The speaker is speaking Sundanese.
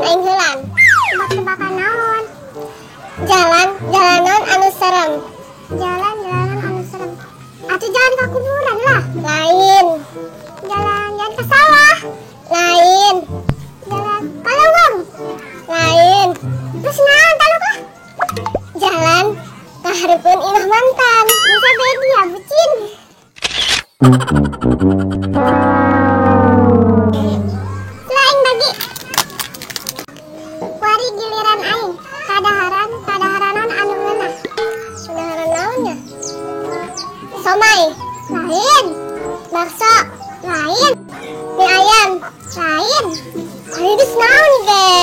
Tebak-tebakan aing heulaan. Tebak-tebakan naon? Jalan, jalanan anu serem. Jalan, jalanan anu serem. Atuh jalan ke kuburan lah. Lain. Jalan, jalan ke sawah. Lain. Jalan ka leuweung. Lain. Terus naon taluk ah? Jalan ka hareupeun imah mantan. Bisa bedi ya bucin. Lain bagi. Wari giliran aing. Kadaharan, kadaharanan anu ngeunah. Kadaharan naonnya? Somai. Lain. Bakso. Lain. Mie ayam. Lain. Ari geus naon ge?